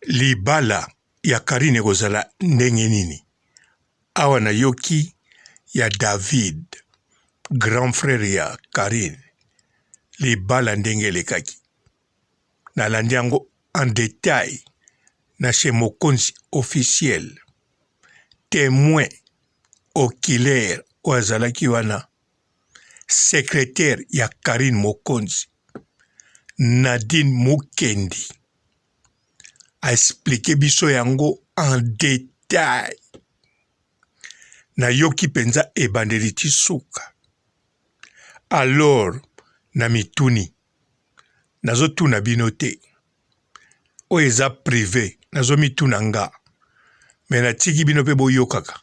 Libala ya Carine ekozala ndenge nini? Awa nayoki ya David grand frère ya Carine libala ndenge elekaki nalandi yango en detail na chez Mokonzi officiel temoin oculaire oyo azalaki wana secretaire ya Carine Mokonzi Nadine Mukendi a expliquer biso yango en detail. Nayoki mpenza ebandeli ti suka. Alors na mituni, nazotuna bino te, oyo eza prive, nazomituna nga, mais natiki bino mpe boyokaka.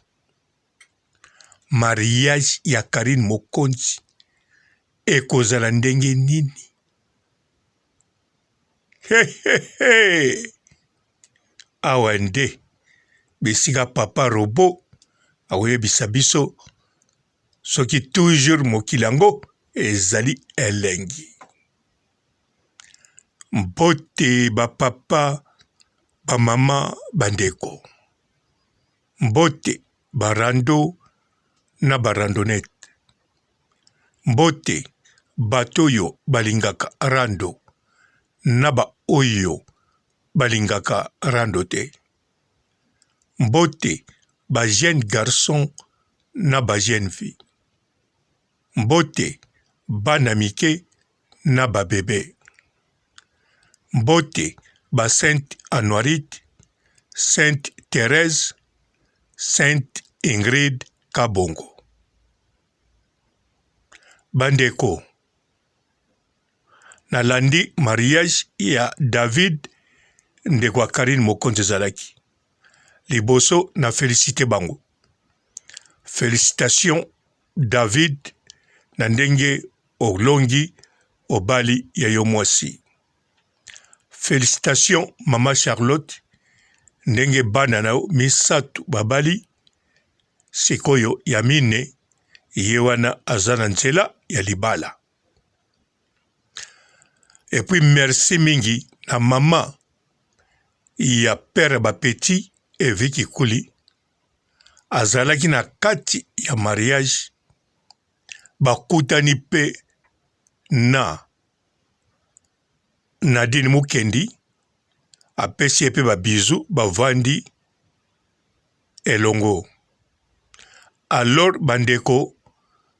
Mariage ya Carine Mokonzi ekozala ndenge nini? Hehehe! Awa nde bisika papa robot akoyebisa biso soki toujours mokili yango ezali elengi. Mbote ba papa, ba mama, ba ndeko. Mbote ba rando na ba randonnette. Mbote bato oyo balingaka rando na ba oyo balingaka rando te. Mbote ba jeunes garçons na ba jeunes filles. Mbote bana mike na ba bebe. Mbote ba Sainte Anuarite, Sainte Therèse, Sainte Ingrid Kabongo. Bandeko, nalandi mariage ya David ndeko ya Carine Mokonzi ezalaki liboso na felicite bango. Felicitation David na ndenge olongi obali ya yo mwasi. Felicitation mama Charlotte ndenge bana na yo misatu babali sikoyo ya mine ye wana aza na nzela ya libala. Et puis merci mingi na mama ya père ba petit Evi Kikuli azalaki na kati ya mariage bakutani pe na Nadine Mukendi apesi ye pe ba bisous bavandi elongo. Alors bandeko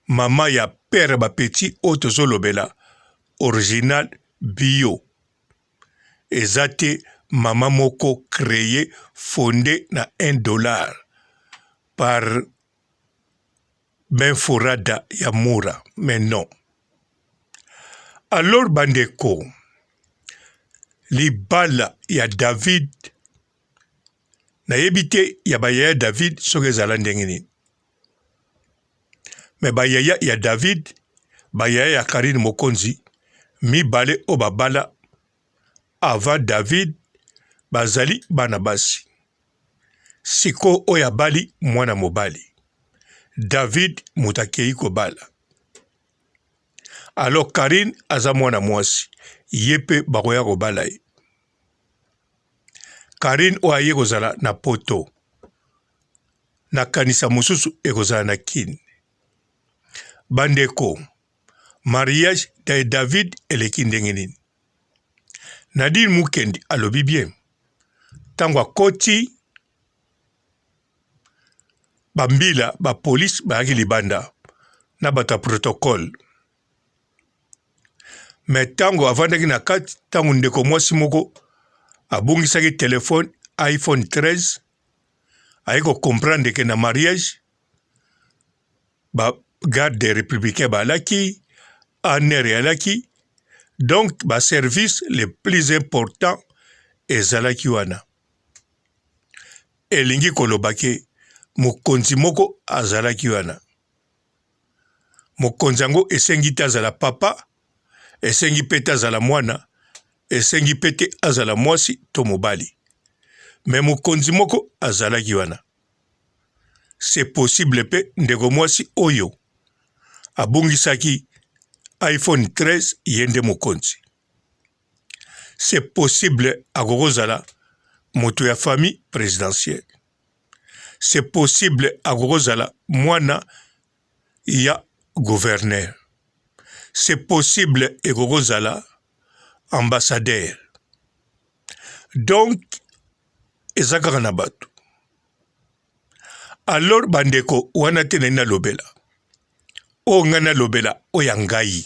mama ya père ba petit oyo tozolobela original bio eza te mama moko cree fonde na un dollar par Benfurada ya Mura mais non. Alors bandeko libala ya David nayebi te ya ba yaya David soki ezala ndenge nini mais ba yaya ya David ba yaya ya Carine Mokonzi mibale oyo babala avant David bazali bana basi Sikoyo oyo abali mwana mobali David moto akeyi kobala alors Carine aza mwana mwasi ye pe bakoya kobala ye Carine oyo aye kozala na poto nakanisa mosusu ekozala na kin bandeko mariage ya David eleki ndenge nini Nadine Mukendi alobi bien tango akoti ba mbila ba police bayaki libanda na bato ya protocole me ntango avandaki na kati ntango ndeko mwasi moko abungisaki telefone iPhone 13 aye ko comprendre ke na mariage ba garde republicain balaki ANR eyalaki donc ba service le plus important ezalaki wana elingi koloba ke mokonzi moko azalaki wana mokonzi yango esengi te azala papa esengi mpe te azala mwana esengi mpe te azala mwasi to mobali me mokonzi moko azalaki wana C'est possible pe ndeko mwasi oyo abungisaki iPhone 13 ye nde mokonzi. C'est possible akoki kozala moto ya famille présidentielle. C'est possible akoki kozala mwana ya gouverneur. C'est possible ekoki kozala ambassadeur. Donc eza kaka na bato. Alors bandeko wana te nayi nalobela. Oyo ngai nalobela oyo ya ngai.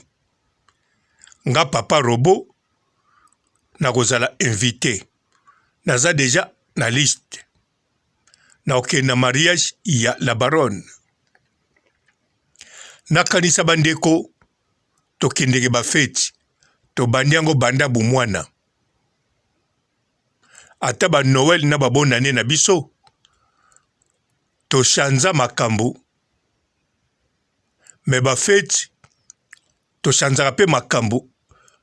Nga papa robot nakozala invité. Naza deja na liste. Nakokende na mariage ya la baronne. Nakanisa bandeko tokendeke ba feti tobandi yango banda bomwana. Ata ba Noël na ba bonne annee na biso to chanza makambo mais ba feti to chanzaka pe makambo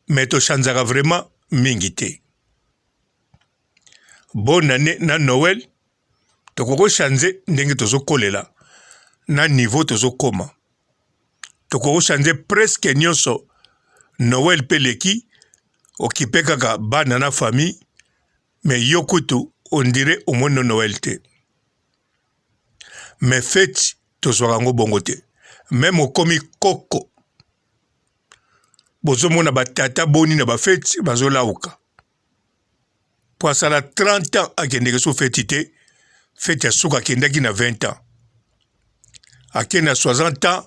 mais to chanzaka vraiment mingi te. Bonne annee na Noël tokoki ko change ndenge tozo kolela na niveau tozo koma. Tokoki ko change presque nionso Noël pe eleki okipe kaka bana na famille mais yo kutu on dirait omoni no Noël te. Mais feti tozwaka yango bongo te. Meme okomi koko bozomona ba tata boni na ba feti bazolawuka. Po asala 30 ans akendeke so feti te, feti ya suka akendaki na 20 ans. Akende na 60 ans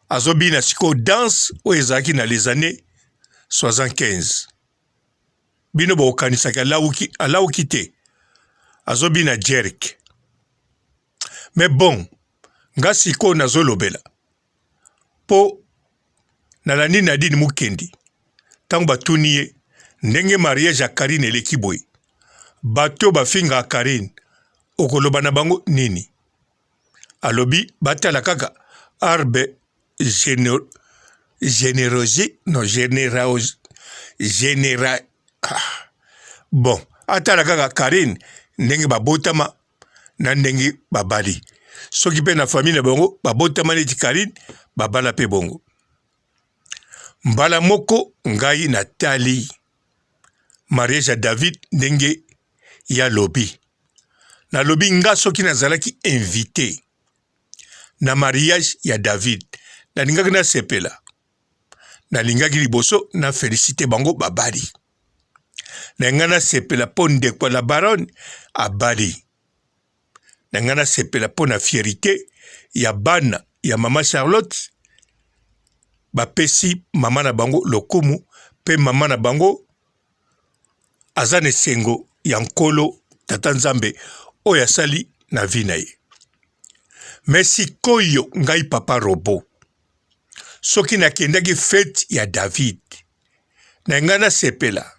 azobina sikoyo danse oyo ezalaki na les années 75. Bino bokokanisaka alawuki, alawuki te. Azobina jerk. Mais bon, nga sikoyo nazolobela po nalandi Nadine Mukendi tango batuni ye ndenge mariage ya Carine eleki boye bato oyo bafingaka Carine okoloba na bango nini? Alobi batala kaka arbre generosi non genera genera ah. Bon atala kaka Carine ndenge babotama na ndenge babali soki mpe na famille na bango babotama neti Carine babala mpe bongo mbala moko ngai natali mariage ya David ndenge ya lobi nalobi nga soki nazalaki invité na mariage ya David nalingaki nasepela nalingaki liboso na felicite bango babali na ngai nasepela mpo ndeko ya la baronne abali na ngai nasepela mpo na fierite ya bana ya mama Charlotte bapesi mama na bango lokumu mpe mama na bango aza na esengo ya nkolo tata nzambe oyo asali na vie na ye me sikoyo ngai papa robo soki nakendaki fete ya David na ngai nasepela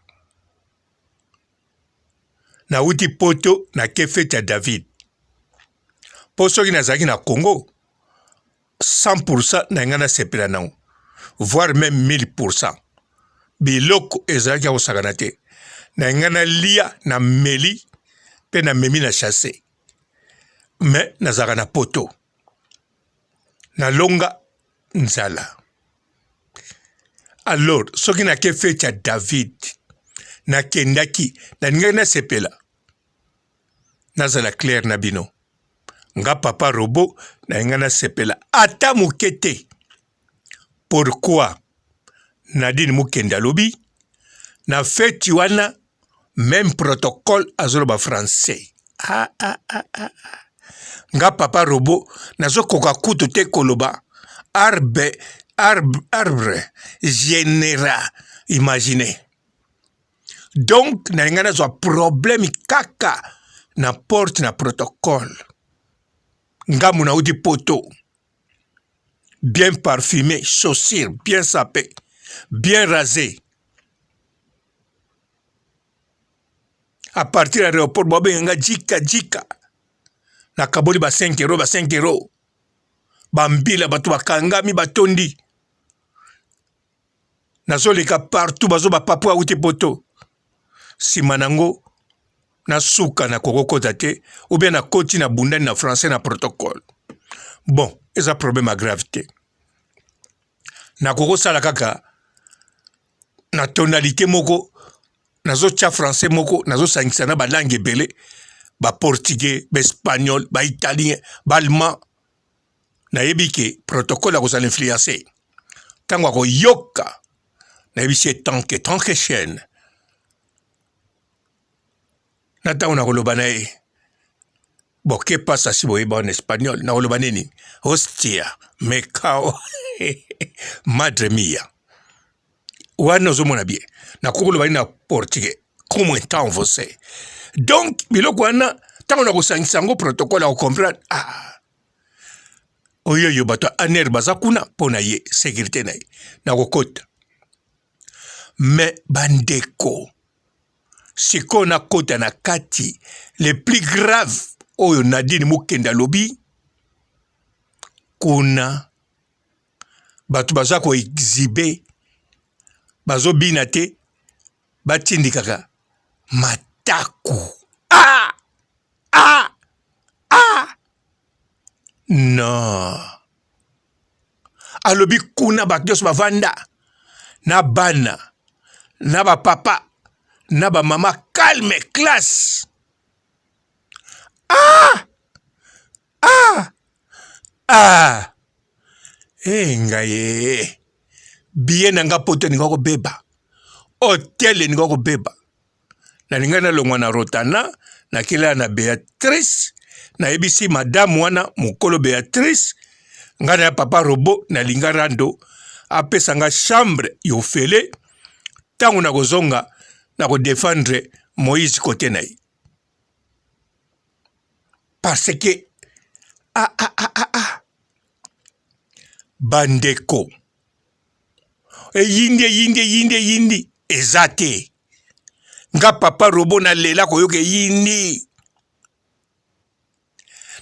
nawuti poto nake fete ya David mpo soki nazalaki na Congo 100% na ngai nasepela nango voire meme 1000% biloko ezalaki ya kosakana te na ngai nalia na meli mpe na memi na chasse me nazalaka na poto nalonga nzala alors soki nake feti ya David nakendaki nalingaki nasepela nazala claire na bino nga papa robot nalinga nasepela ata moke te pourquoi Nadine Mukende alobi na feti wana meme protocole azoloba français ah, ah, ah, ah. Nga papa robot nazokoka kutu te koloba arbre, arbre, arbre genera imagine donc nalinga nazwa problème kaka na porte na protocole ngambo nauti poto bien parfumé chaussure bien sapé bien rasé à partir ya aéroport babenga nga jika jika nakaboli ba 5 euro ba 5 euro bambila bato bakangami batondi nazoleka partout bazo ba papu awuti poto nsima nango nasuka nakokokota te ou bien nakoti na bundani na français na protocole bon eza problème ya grave te nakokosala kaka na tonalité moko. Nazotya français moko, nazosangisa na balangue ebele, baportugais, baespagnol, baitalien, baallemand. Nayebi ke protocole akozala influence ntango akoyoka. Nayebisi ye tanke tanke chaîne na ntango nakoloba na ye bon que pasa si boyeba en espagnol nakoloba nini hostia mekao madre mia wana ozomona bien nakoki koloba nini na portugais como então você donc biloko wana ntango nakosangisa yango protocole akocomprendre ah oyoyo bato ya aner baza kuna mpo na ye sécurité na ye nakokota me bandeko sikoyo nakota na kati le plus grave oyo Nadine Mukende alobi kuna bato baza koexhibe bazobina te batindikaka mataku ah! ah! ah! non alobi kuna bato nyonso bavanda na bana na bapapa na bamama calme classe ah! ah! ah! e eh, ngai eh. biye na nga poto elinga kobeba hotel elinga kobeba Nalingaki nalongwa na Rotana, nakelala na Beatrice, nayebisi madame wana mokolo Beatrice, ngai na papa Robo nalinga rando apesa nga chambre ya ofele ntango nakozonga nakodefendre Moïse kote na ye parce que ah, ah, ah, ah, ah. Bandeko eyindi eyindi eyindi eyindi eza te nga papa robo nalela koyoka eyindi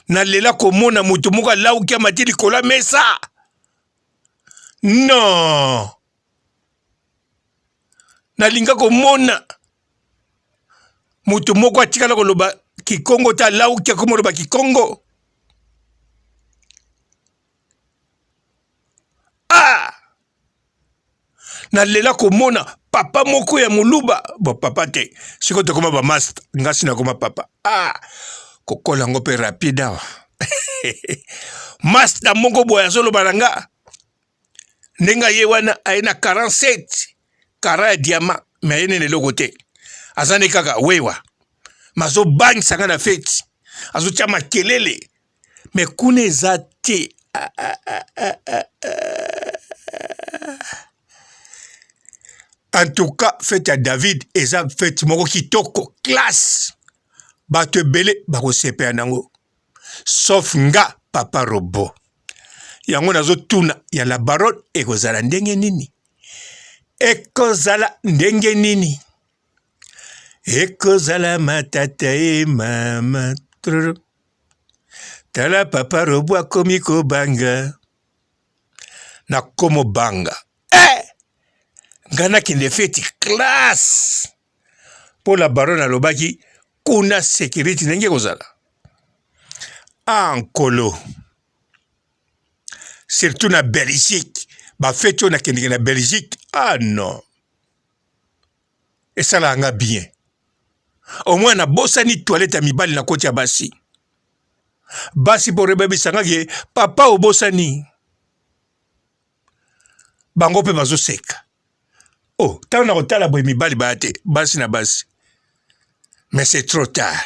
nalela komona moto moko alauki amati likolo ya mesa non nalinga komona moto moko atikala koloba kikongo te alauki akoma koloba kikongo ah nalela komona papa moko ya moluba bo papa te sikoyo tokoma bamasta nga si nakoma papa ah kokola yango mpe rapide awa masta moko boye azoloba na nga ndenge aye wana aye na 47 kara ya diama me aye nene eloko te aza nde kaka wewa mazobangisa nga na feti azotya makelele me kuna eza te ah, ah, ah, ah, ah, ah. En tout cas fete ya David eza fete moko kitoko classe bato ebele bakosepela nango sauf nga papa robot yango nazotuna ya la baronne ekozala ndenge nini ekozala ndenge nini ekozala matata e mama tala papa robo akomi kobanga nakomobanga eh! ngai nakende feti classe mpo la baronne alobaki kuna security ndenge ekozala ah nkolo surtout na belgique bafeti oyo nakendeke na belgique ah non esalaka nga bien au moins nabosani toilette ya mibali na koti ya basi basi mpo rebebisa nga ke papa obosani bango mpe bazoseka oh ntango na kotala boye mibali baya te basi na basi mais c'est trop tard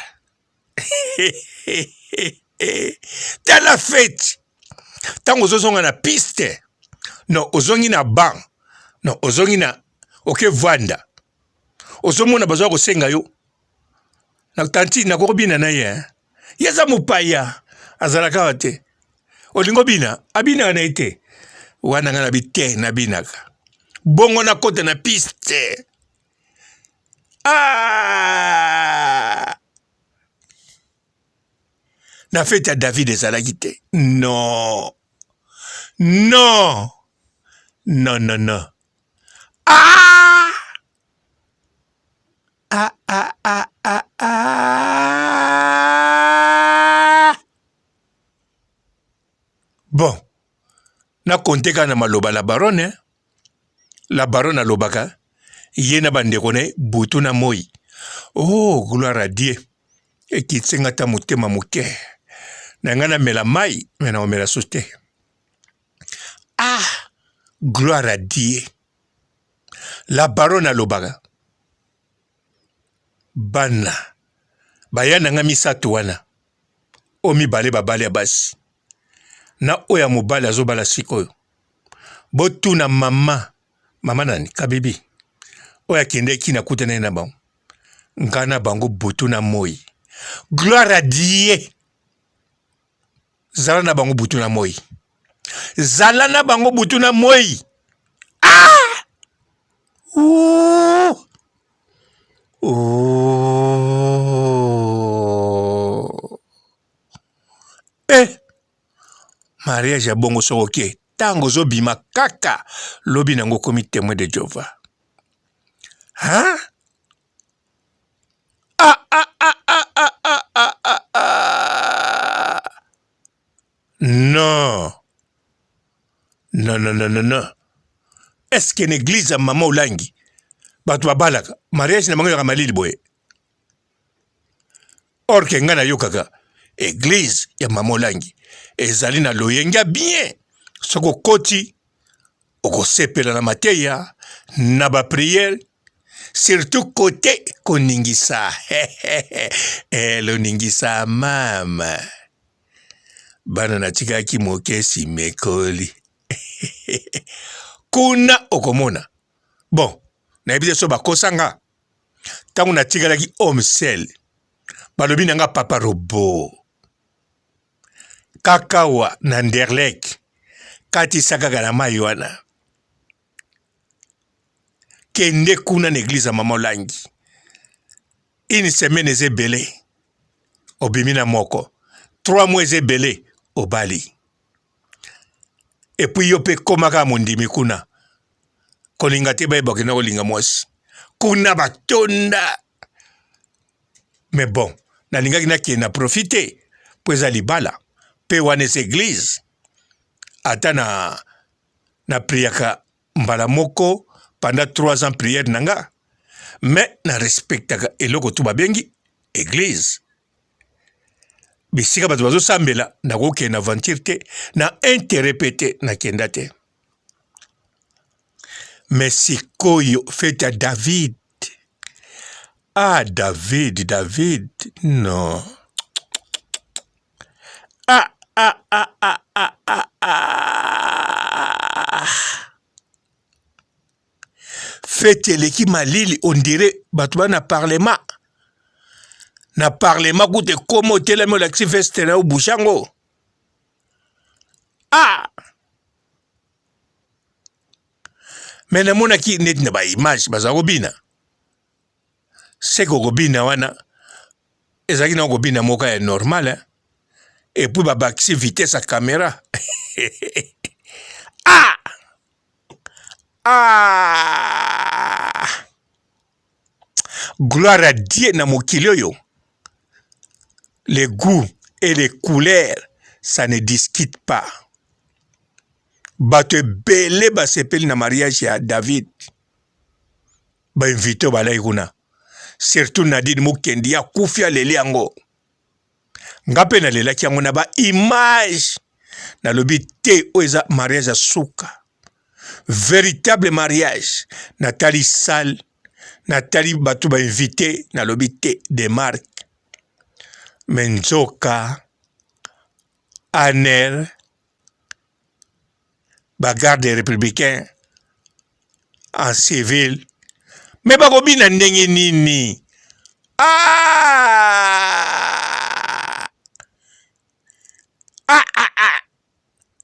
tala feti ntango ozozonga na piste no ozongi na banc no ozongi na oke vanda ozomona baza kosenga yo na tanti nakokobina na ye ye aza mopaya azalaka awa te olingi obina abinaka na ye te wana ngai nabi te nabinaka bongo nakota na piste ah! Na fete ya David ezalaki te non non non non non ah! Ah, ah, ah, ah, ah. Bon nakonte kaka na maloba la baronne eh? La baronne alobaka Ye na bandeko na ye butu na moi. Oh, gloire à Dieu. Ekitisi nga ata motema moke. Na nga namela mai, me nakomela susu te. Ah, gloire à Dieu. La baronne alobaka bana baya na nga misato wana oyo mibale babali ya basi na oyo ya mobali azobala sikoyo botuna mama mama nani kabibi oyo akendeki nakutanaki na bango ngai na bango butu na moi gloire à Dieu zala na bango butu na moi zala na bango butu na moi ah! Ouh! Oh! Eh! Mariage ya bongo soko oke ntango ozobima kaka lobi nango okomi témoin de Jehova. Hein? Ah, ah, ah, ah, ah, ah, ah, ah, ah. Non. Non, non, non, non, non. Est-ce que l'église ya mama Olangi bato babalaka mariage na bango ezalaka malili boye? Or que ngai nayokaka eglise ya mama Olangi ezali na loyenge ya bien, soki okoti okosepela na mateya na ba prière surtout kote koningisa eh, loningisa mama bana natikaki moke simekoli kuna okomona bon nayebi te so bakosa nga ntango natikalaki homme seul balobi na nga papa robo kakawa na nderlek katisa kaka na mai wana kende kuna na eglise ya mama olangi une semaine eza ebele obimi na moko trois mois eza ebele obali epuis yo mpe koma kaka mondimi kuna kolinga te bayeba okenda kolinga mwasi kuna batonda mais bon nalingaki nakende na profite mpo eza libala mpe wana eza eglise ata na na priaka mbala moko pendant 3 ans prière na nga mais na respectaka eloko tu babengi eglise bisika bato bazosambela nakokende na aventure te na interet mpe te nakenda te mais sikoyo fete ya david ah david david non ah ah ah ah ah ah ah fete eleki malili ondire bato ba na parlement na parlement kuta ekoma otelami olakisi veste na yo obushe yango ah me namonaki neti na baimage baza kobina seke kobina wana ezalaki na kobina moko ya normal hein? epuis babakisi vitesse ya camera ah! Ah! Gloire à Dieu na mokili oyo. Les goûts et les couleurs, ça ne discute pas. Bato ebele basepeli na mariage ya David. Ba invité oyo balaki kuna. Surtout Nadine Mukendi akufi aleli yango. Nga mpe nalelaki yango na ba image. Nalobi te oyo eza mariage ya suka. Veritable mariage. Natali salle, natali bato ba invité, nalobi te de marque. Mais nzoka aner ba garde républicain en civil me bakobina ndenge nini ah! Ah, ah, ah.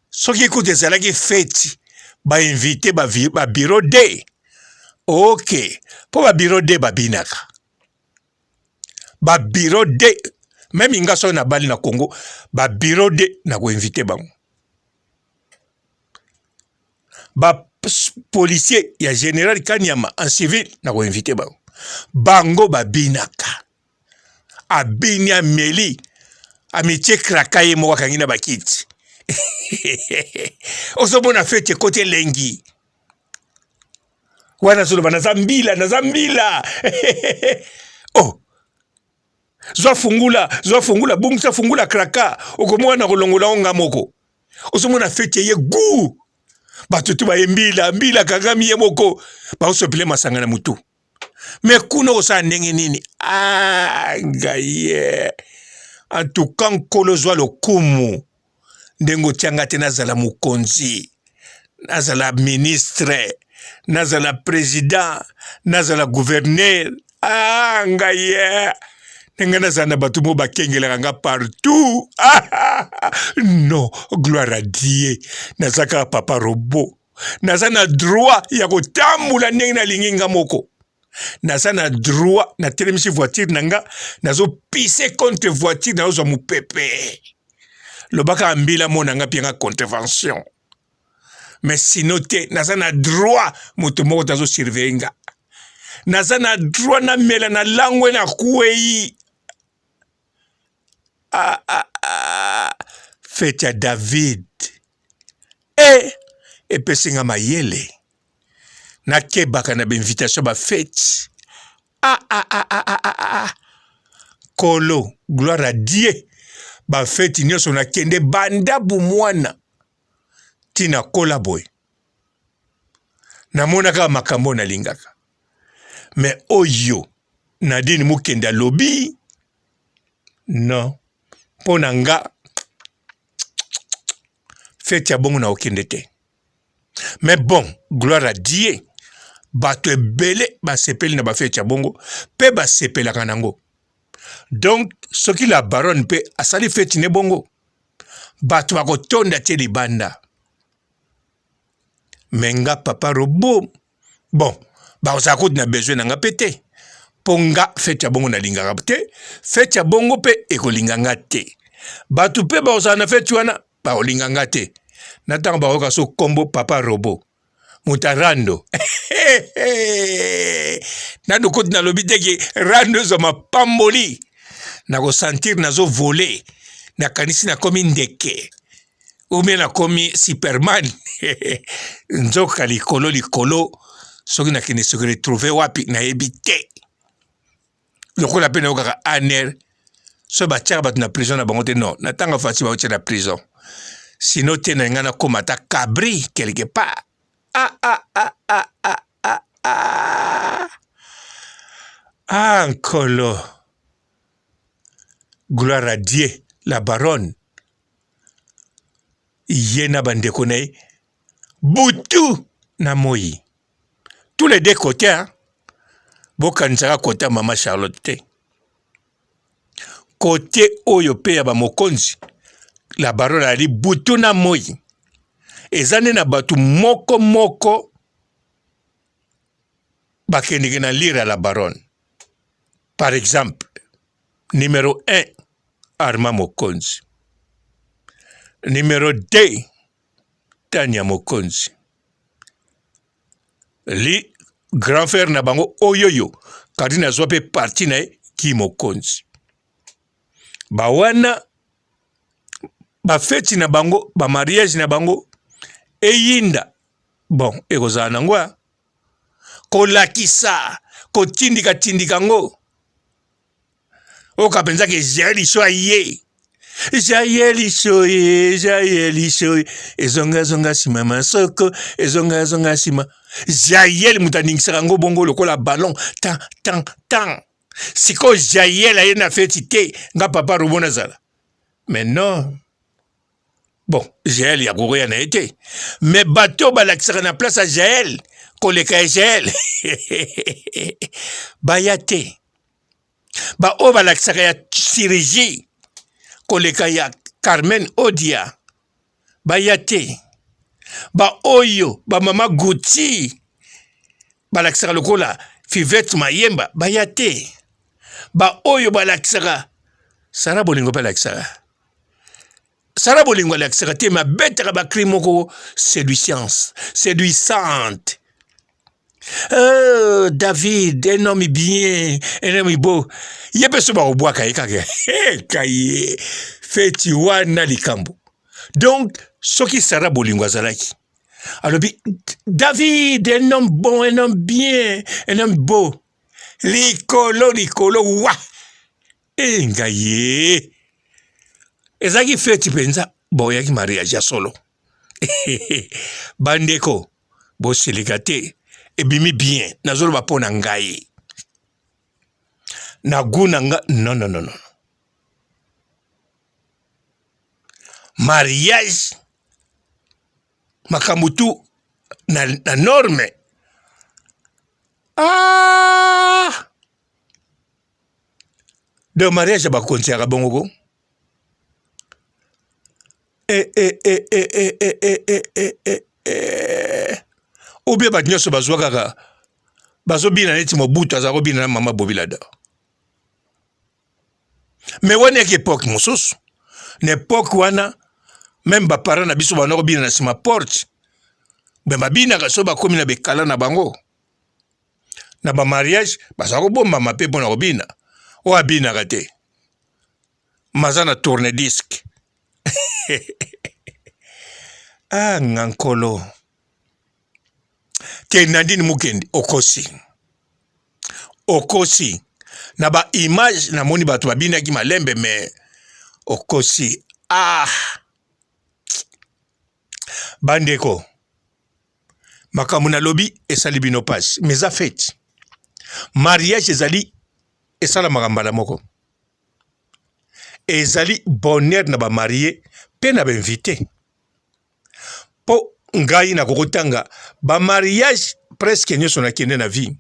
Soki kutu ezalaki feti ba invite ba, ba bureau d ok mpo ba bureau d babinaka ba bureau d meme nga soki nabali na Congo ba bureau d nakoinvite bango ba policier ya général Kanyama en civil nakoinvite bango bango babinaka abini ameli amitie kraka ye moko akangi na bakiti ozomona feti ekoti elengi. Wana azoloba naza mbila, naza mbila. Oh, zwa fungula, zwa fungula, bungisa fungula kraka, okomona na kolongola ngo nga moko. Ozomona feti eye gout. Bato tu baye mbila, mbila kagami ye moko. Baosopele masanga na mutu. Me kuna okosala ndenge nini? Ah, ngai ye. En tout cas, Nkolo zwa lokumu. Ndenge otia nga te nazala mokonzi, nazala ministre, nazala president, nazala gouverneur. Ah, ngai ye. Ndenge nazala na bato moko bakengelaka nga partout. Ah, non, gloire à Dieu. Naza kaka papa robot. Naza na droit ya kotambola ndenge nalingi nga moko. Naza na droit, natelemisi voiture na nga, nazo pisse contre voiture, nazozwa mopepe. Lobaka mbila mona nga mpe nga contravention. Mais sinon te, naza na droit, moto moko te azo surveiller nga. Naza na droit namela na langwe na kwei. Ah, ah, ah. Fete ya David. Eh, epesi nga mayele. Nakebaka na ba invitation ba fete. Ah, ah, ah, ah, ah, ah, ah. Kolo, gloire à Dieu. Ba fete nyonso nakende banda bumwana tina kola boye. Namonaka makambo nalingaka. Mais oyo Nadine Mukende alobi non, mpo na nga fete ya bongo na okende te. Mais bon, gloire à Dieu, bato ebele basepeli na bafete ya bongo mpe basepelaka nango. Donc soki la baronne mpe asali fete ne bongo, bato bakotonda te libanda. Mais nga papa robot, bon, bakozala kutu na besoin na nga mpe te, mpo nga fete ya bongo nalingaka te, fete ya bongo mpe ekolinga nga te. Bato mpe bakozala na fete wana bakolinga nga te. Na ntango bakoyoka so kombo papa robot, moto ya rando. Nanu kutu nalobi te ke rando ezwa mapamboli, nakosentir nazo voler, nakanisi nakomi ndeke ou bien nakomi Superman. Nzoka likolo likolo, soki nakende soki retrouver wapi nayebi te. Lokola mpe nayokaka ANR soki batiaka bato na prison na bango te, non, na ntango Fatshi baotia na prison, sino te na ngai nakoma ata cabri quelque part. Ah, ah, ah, ah, ah, ah, ah. Ah, Nkolo, gloire à Dieu. La baronne ye na bandeko na ye butu na moi, tous les deux côtés, hein? Bokanisaka kota mama Charlotte te, kote oyo mpe ya bamokonzi. La baronne ali butu na moi, eza nde na bato moko moko bakendeke na lire ya la baronne. Par exemple, numéro 1, Armand Mokonzi, numéro 2, Tania Mokonzi, li grand frère na bango oyoyo Karine azwa mpe parti na ye ki Mokonzi. Bawana bafeti na bango, bamariage na bango eyinda, bon, ekozala nango kolakisa kotindika tindika ngo oyoka mpenza ke Jael so aye, Jael soye, Jael soye, ezongazonga nsima masoko, ezongazonga nsima. Jael moto aningisaka yango bongo lokola ballon, tan tan tan. Sikoyo Jael aye na feti te, nga papa robo nazala. Mais non, bon, Jael ya kokoya na ye te, mais bato balakisaka na place ya Jael koleka ya Jael baya te. Baoyo balakisaka ya chirurgie koleka ya Carmen Odia baya te. Baoyo bamama Gucci balakisaka lokola Fivette Mayemba baya te. Baoyo balakisaka Sara Bolingo mpe alakisaka Sara Bolingo alakisaka te, mabetaka bakri moko séduisante, séduisante. Oh, David, un homme bien, un homme beau. Ye mpe so bakobwaka ye kaka kaye feti wana likambo. Donc soki Sara Bolingo azalaki, Alobi David, un homme bon, un homme bien, un homme beau. Likolo likolo wa e ngai ye ezalaki feti mpenza bon eyaki mariage ya solo. Bandeko bosilika te, ebimi bien, nazoloba mpo na ngai na gu na nga non non non non mariage makambo tu na norme. Ah! Donc mariage ya bakonzi yaka bongo ko e, e, e, e, e, e, e, e, e, e, e. Ou bien bato nyonso bazwa kaka bazobina neti Mobutu aza kobina na mama Bobilada. Mais wana yaki epoke mosusu. Na epoke wana meme baparent na biso banda kobina na nsima porte, me babinaka so bakomi na bekala na bango na bamariage, baza kobombama mpe mpona kobina. Oyo abinaka te maza na tourne disque. Ah, nga nkolo te. Nadine Mukendi, okosi, okosi na ba image namoni bato babinaki malembe, me okosi. Ah, bandeko, makambo nalobi esali bino mpasi, mais eza fete. Mariage ezali esalamaka mbala moko, ezali bonheur na bamarie mpe na bainvite. Mpo ngai nakokotanga bamariage presque nyonso nakende na vie,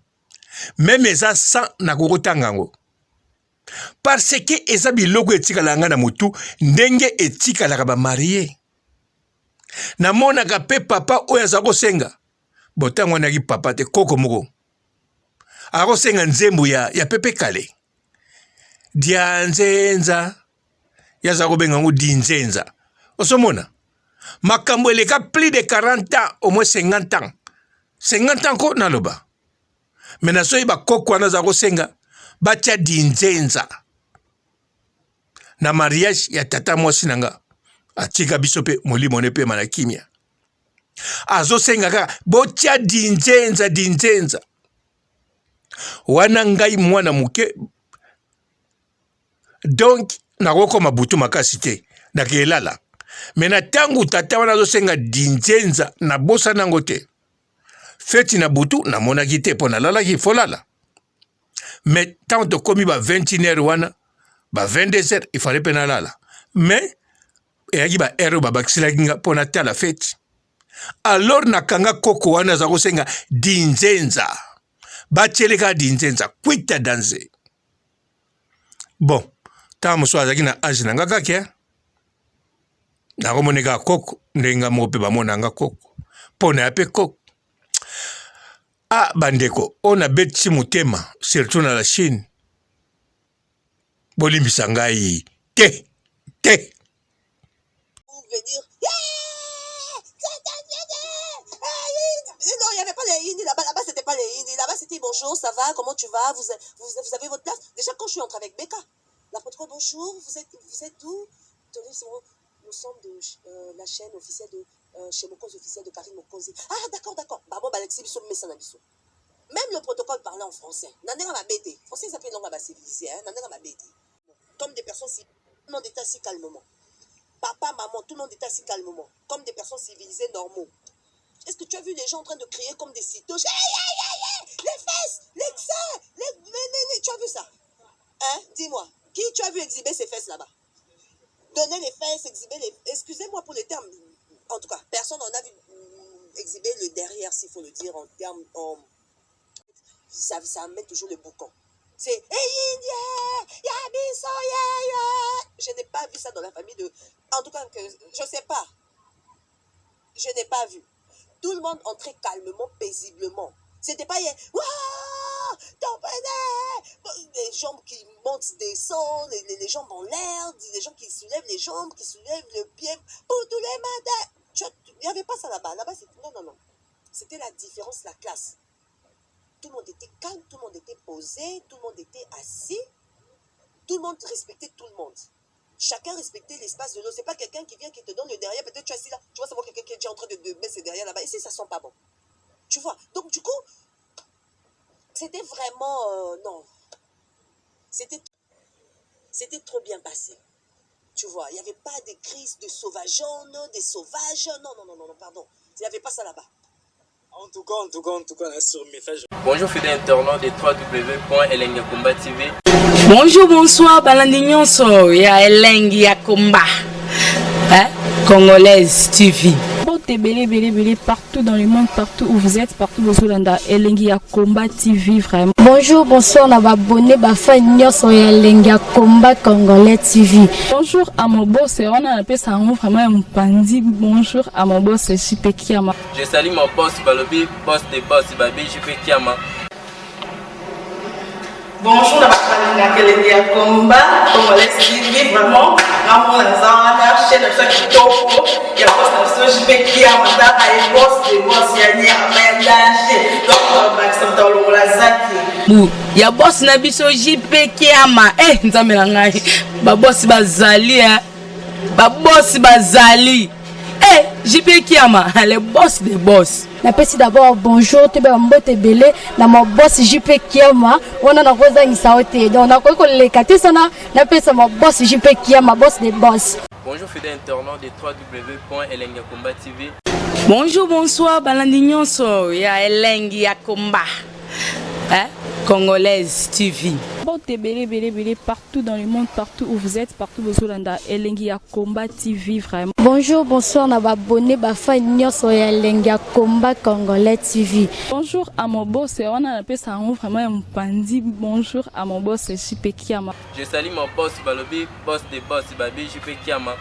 meme eza 100 nakokotanga yango, parce que eza biloko etikalaka ngai na motu ndenge etikalaka bamarie. Namonaka mpe papa oyo aza kosenga botango wana yaki papa te, koko moko akosenga nzembo ya Pepe Kale Dianzenza, ye aza kobenga yango Dinzenza. Ozomona makambo eleka plus de 40 ans, au moins 50 ans, 50 ans ko naloba, me nazoyeba koko wana aza kosenga batia Dinzenza na mariage ya tata mwasi na nga atika biso mpe molimo ne pema na kimia. Azosenga kaka botia Dinzenza, Dinzenza wana. Ngai mwana moke, donc nakokoma butu makasi te, nakelala. Me na ntango tata wana azosenga Dinzenza, nabosana yango te. Feti na butu namonaki te mpo nalalaki, folala. Me ntango tokomi ba 21 heure wana, ba 22 heures, ifale mpe nalala, me eyaki ba heure oyo babakiselaki nga mpo natala feti. Alors nakanga koko wana aza kosenga Dinzenza, batieleka Dinzenza kwita danze. Bon, ntango mosusu azalaki na age na nga kaka, nakomona kaka koko ndenge nga moko mpe bamona nga koko mpo na ya mpe koko. Ah, bandeko oyo nabetisi motema, surtout na la Chine, bolimbisa ngai te te. Venir. Non, il n'y avait pas les hindi là-bas. Là-bas, c'était pas les hindi. Là-bas, c'était bonjour, ça va, comment tu vas, vous avez votre place. Déjà, quand je suis entrée avec Becca, la protocole, bonjour, vous êtes d'où? Nous sommes de la chaîne officielle de chez Mokonzi officiel de Karine Mokonzi. Ah, d'accord, d'accord. Bah bon, bah, même le protocole parlait en français. Français, ça s'appelle langue civilisée, hein. Comme des personnes, tout le monde était assis calmement. Papa, maman, tout le monde était assis calmement. Comme des personnes civilisées normaux. Est-ce que tu as vu les gens en train de crier comme des citoches? Hey, hey, hey, hey! Les fesses, les seins, les. Tu as vu ça? Hein? Dis-moi. Qui tu as vu exhiber ses fesses là-bas? Donner les fesses, exhiber les. Excusez-moi pour les termes. En tout cas, personne n'en a vu exhiber le derrière, s'il faut le dire en termes. En... Ça amène toujours le boucan. C'est Je n'ai pas vu ça dans la famille de. En tout cas, que, je ne sais pas. Je n'ai pas vu. Tout le monde entrait calmement, paisiblement. C'était pas les jambes qui montent, descendent, les jambes en l'air, les gens qui soulèvent les jambes, qui soulèvent le pied pour tous les matins. Il n'y avait pas ça là-bas. Là-bas, non, non, non. C'était la différence, la classe. Tout le monde était calme, tout le monde était posé, tout le monde était assis. Tout le monde respectait tout le monde. Chacun respectait l'espace de l'autre. C'est pas quelqu'un qui vient qui te donne le derrière. Peut-être tu es assis là, tu vas savoir quelqu'un qui est déjà en train de mettre ses derrière là-bas. Ici, ça sent pas bon. Tu vois. Donc, du coup, c'était vraiment. Non. C'était trop bien passé. Tu vois, il n'y avait pas de crise de sauvageons, des sauvages. Non, non, non, non, non, pardon. Il n'y avait pas ça là-bas. En tout cas, en tout cas, en tout cas, là, sur message. Bonjour fidèles internautes de www.elengakomba TV. Bonjour, bonsoir, balandi nyonso ya Elengi ya Komba. Hein? Congolaise TV. Mbote ebele ebele ebele partout dans le monde, partout où vous êtes, partout bozolanda Elengi ya Combat TV vraiment. Bonjour, bonsoir na ba abonné, ba fan nyonso ya Elengi ya Combat Congolais TV. Bonjour à mon boss, wana napesa yango vraiment ya mopanzi. Bonjour à mon boss JP Kiama. Je salue mon boss Balobi, boss des boss, Babi JP Kiama. Bonjour na bato balingaka Elengi ya Combat Congolais TV vraiment. Ngamona naza wana, chaîne na biso ya kitoko ya boss na biso JP Kiama, taka ye boss de boss ya nyama ya danger. Donc bakisa moto alongola zaki. Bu ya boss na biso JP Kiama. Eh, nzambe na ngai. Ba boss bazali eh. Ba boss bazali. Eh, JP Kiama, le boss des boss. Napesi d'abord bonjour, toyeba mbote ebele na ma boss JP Kiama. Wana nakozangisa yo te, donc nakoki koleka te sana napesa ma boss JP Kiama, boss de boss. Bonjour fidèles internautes de www.elengakomba TV. Bonjour, bonsoir, balandi nyonso ya Elengi ya Komba. Hein? Congolaise TV. Mbote ebele ebele ebele partout dans le monde, partout où vous êtes, partout bozolanda Elengi ya Combat TV vraiment. Bonjour, bonsoir na ba abonné, ba fan nyonso ya Elengi ya Combat Congolais TV. Bonjour à mon boss, wana napesa yango vraiment ya mopanzi. Bonjour à mon boss JP Kiama. Je salue mon boss Balobi, boss des boss, Babi JP Kiama.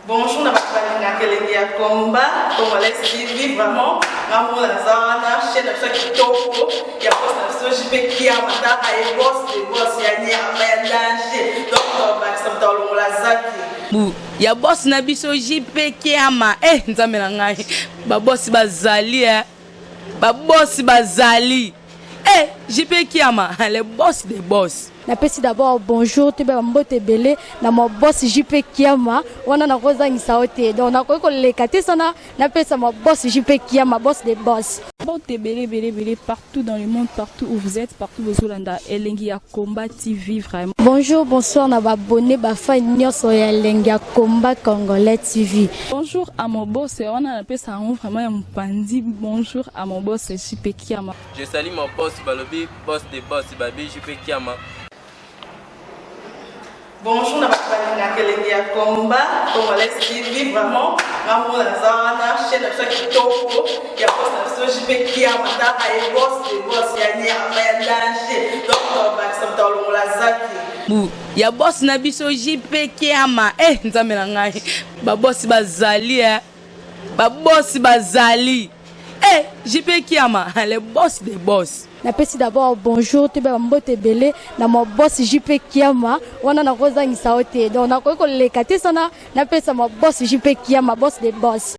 Bonjour na bato balingaka Elengi ya Combat Congolais TV vraiment. Ngamona naza wana, chaîne na biso ya kitoko ya boss na biso JP Kiama, taka ye boss de boss ya nyama ya danger. Donc bakisa moto alongola zaki. Bu ya boss na biso JP Kiama. Eh, nzambe na ngai. Ba boss bazali eh. Ba boss bazali. Eh, JP Kiama, le boss des boss. Napesi d'abord bonjour, toyeba mbote ebele na ma boss JP Kiama. Wana nakozangisa yo te, donc nakoki koleka te sana napesa ma boss JP Kiama, boss de boss. Mbote ebele ebele ebele partout dans le monde, partout où vous êtes, partout bozolanda Elengi ya Combat TV vraiment. Bonjour, bonsoir na ba abonné, ba fan nyonso ya Elengi ya Combat Congolais TV. Bonjour à mon boss, wana napesa yango vraiment ya mopanzi. Bonjour à mon boss JP Kiama. Je salue mon boss Balobi, boss des boss, Babi JP Kiama. Bonjour na bato balingaka Elengi ya Combat Congolais TV vraiment. Ngamona naza wana, chaîne na biso ya kitoko ya boss na biso JP Kiama, taka ye boss de boss ya nyama ya danger. Donc bakisa moto alongola zaki. Bu ya boss na biso JP Kiama. Eh, nzambe na ngai. Ba boss bazali eh. Ba boss bazali. Eh, JP Kiama, le boss des boss. Napesi d'abord bonjour, toyeba mbote ebele na ma boss JP Kiama. Wana nakozangisa yo te, donc nakoki koleka te sana napesa ma boss JP Kiama, boss de boss.